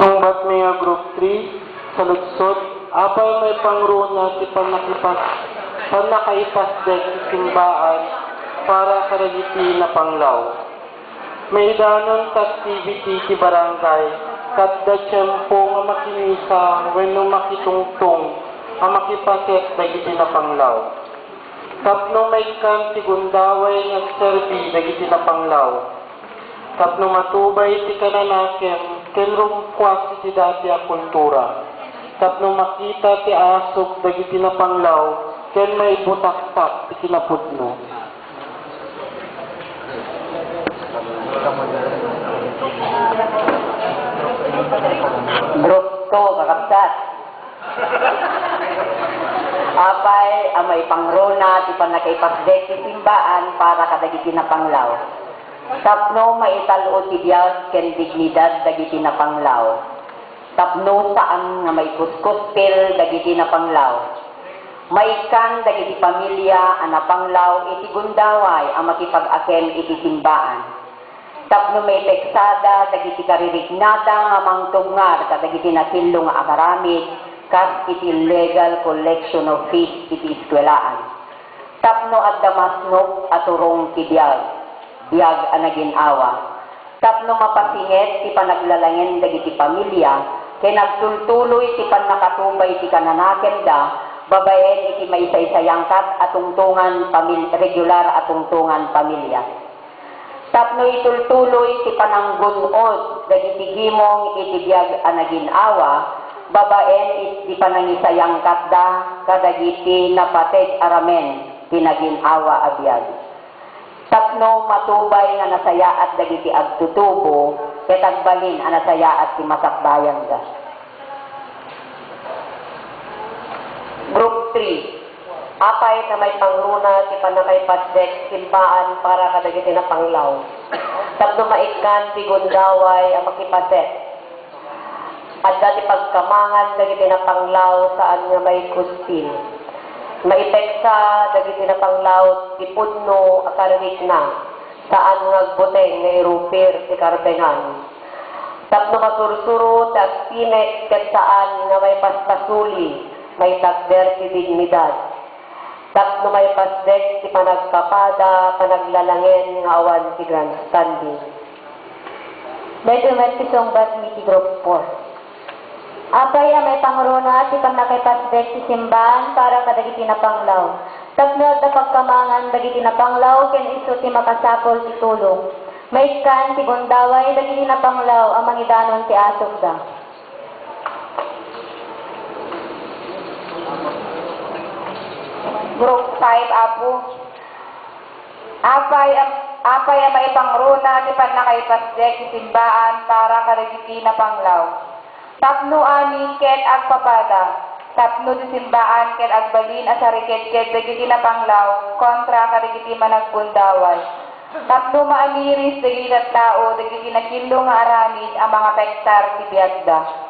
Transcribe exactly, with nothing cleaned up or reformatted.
Sungbatmi nga Group three, saludsod, apay maipangruna ti pannakipas-, pannakaipasdek ti simbaan para kadagiti napanglaw? Maidanon ti activity ti barangay, ket adda tiempo nga makinisa wenno makitungtong a makipaset dagiti napanglaw. Tapno maikkan ti gundaway nga agserbi dagiti napanglaw. Tapno matubay ti kananakem ken rumkuas iti dati a kultura. Tapno makita ti asuk dagiti napanglaw ken maibutaktak ti kinapudno. Group two, kakabsat. Apay a maipangruna ti pannakaipasdek ti simbaan para kadagiti napanglaw? Tapno maital-o ti biag ken dignidad dagiti napanglaw. Tapno saan nga maikuskuspil dagiti napanglaw. Maikkan dagiti pamilia a napanglaw iti gundaway a makipag-akem iti simbaan. Tapno maipeksada dagiti kaririknada nga mangtubngar kadagiti nakillo nga agaramid kas iti illegal collection of fees iti eskuelaan. Tapno adda masnop a turong ti biag, biag a nagin-awa. Tapno mapasinget ti panaglalangen dagiti pamilia ken agtultuloy ti pannakatubay ti kananakemda babaen iti maisaysayangkat a tungtongan pamil-, regular a tungtongan pamilia. Tapno itultuloy ti pananggun-od dagiti gimong iti biag a nagin-awa babaen iti panangisayangkatda kadagiti napateg a ramen ti nagin-awa a biag. Tapno matubay nga nasayaat dagiti agtutubo ket agbalin a nasayaat ti masakbayanda. Group three. Apay ta maipangruna ti pannakaipasdek simbaan para kadagiti napanglaw? Tapno maikkan ti gundaway a makipaset. Adda ti pagkamangan dagiti napanglaw saan nga maikuspil. Maipeksa dagiti napanglaw ti pudno a karirikna saan nga agbuteng nga irupir ti karbengan. Tapno masursuro ti agtimek ket saan nga maipaspasuli, maitakder ti dignidad. Tapno maipasdek ti panagpapada, panaglalangen nga awan ti grandstanding. Daytoy met ti sungbat mi ti Group four. Apay a maipangruna ti pannakaipasdek ti simbaan para kadagiti napanglaw? Tapno adda pagkamangan dagiti napanglaw ken isu ti makasapul ti tulong. Maikkan ti gundaway dagiti napanglaw a mangidanon ti asukda. Group five, Apo. Apay a, apay a maipangruna ti pannakaipasdek ti simbaan para kadagiti napanglaw? Tapno amin ket agpapada, tapno ti simbaan ket agbalin a sarikedked dagiti napanglaw kontra kadagiti managgundaway. Tapno maamiris dagiti tattao dagiti nakillo nga aramid a mangapektar ti biagda.